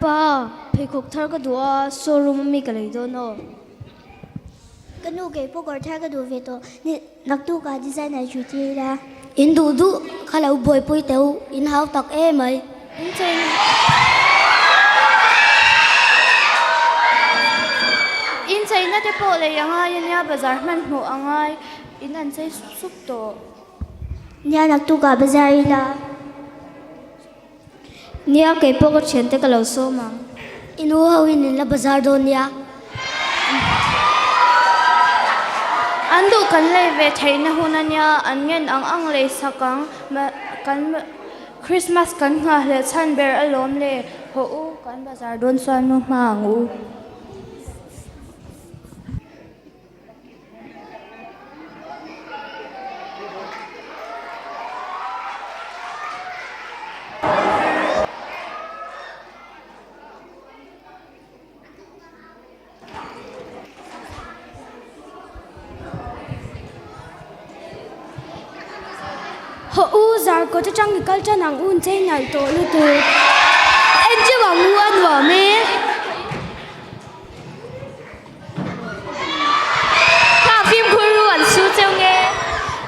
Pa, pheikhawk thar ka duh a, showroom ami ka lei dawn aw. Ka nu kei pawh kawr thar ka duh ve tawh. Ni, naktukah designer hrui tir ila. In duh duh kha lo buaipui teh u, in hau tak em mai. In chei In cheina te pawh lei a ngai ania, bazar hmanhmawh a ngai, in an chei sup sup tawh. Nia naktukah bazar ila. Nia kei pawh ka thiante ka lo sawm ang. I nu ho in in la bazar dawn nia. An duh kan lei ve theihna hun ania, an ngen ang ang lei sak ang. Kan Christmas kan nghahhleh chhan ber alawm le. Hawh u, kan bazar dawn chuan nu hma ang u. Hawh u, Zarkawt atang i kal tan ang u, inchei nalh tawh lutuk. En cheu ang u, a nuam e. Kha fimkhur ru an su cheu nge?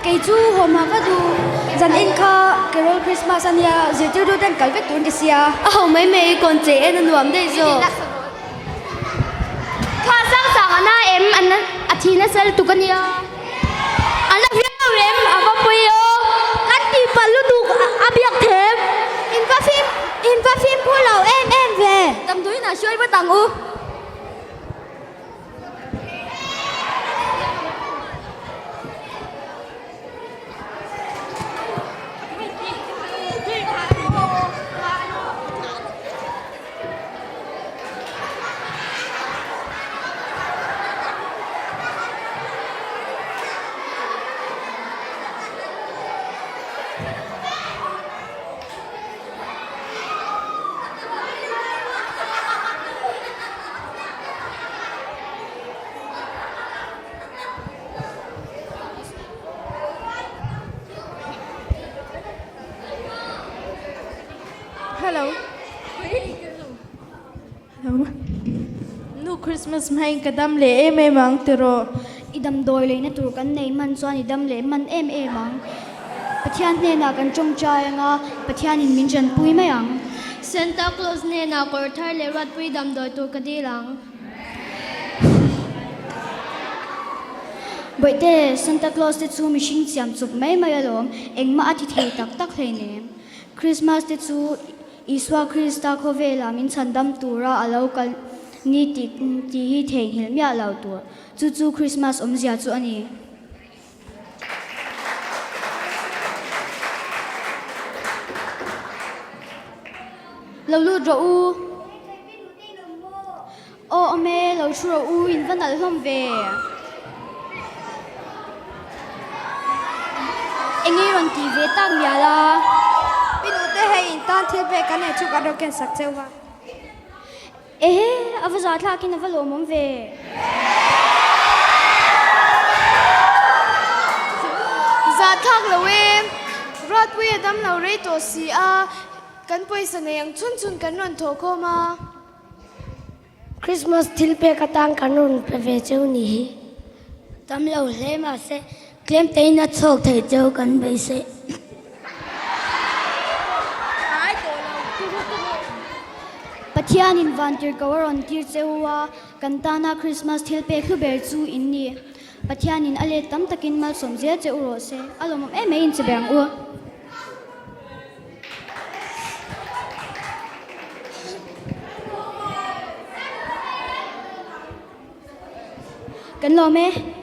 Kei chu hawm ha ka duh. Zan en kha Carol Christmas a nia, zirtirtu ten kal vek tur an ti sia. A ho mai mai i kawn che en a nuam daih zawk. Kha sang sang a na em? An a thi nasa lutuk a nia. An la viau em? A va pawi aw. Kan tih palh lutuk a biak them. In va fim in va fimkhur lo em em ve. Damdawiin ah hruai vat ang u. Hello. Hello. Nu Christmas hmain ka dam leh em em ang tiraw? I damdawi leina tur kan nei hman chuan i dam leh hman em em ang. Pathian hnenah kan tawngtai anga Pathianin min tanpui mai ang. Santa Claus hnenah kawr thar leh ruatpui damdawi tur ka dil ang. Bawihte, Santa Claus te chu mihring chiam chuk mai mai alawm, engmah a ti thei tak tak hleinem. Christmas te chu Isua Krista khawvelah min chhandam tura a lo kal ni tih tih hi theihnghilh miah lo tur. Chu chu Christmas awmzia chu a ni. Lo lut rawh u. Aw awm e, lo thu rawh u, in va nalh hlawm ve. Eng nge rawn tih ve tak mial a? Pi nute hei in tan thil pek kan nei chu kan rawn ken sak cheu va. Ehe, a va zahthlakin a va lawmawm ve. Zahthlak lo e, Ruatpui a dam lo rei tawh si a, kan pawisa nei ang chhun chhun kan rawn thawh khawm a. Christmas thil pek atan kan rawn pe ve cheu ni hi. Dam lo hle mahse tlem tein a chhawk thei cheu kan beisei. Pathianin vantirhkoh a rawn tir che u a, kan tana Krismas thil pek hlu ber chu in ni. Pathianin a let tam takin malsawm zel che u rawh se. A lawmawm em mai in che ber ang u. Kan lawm e.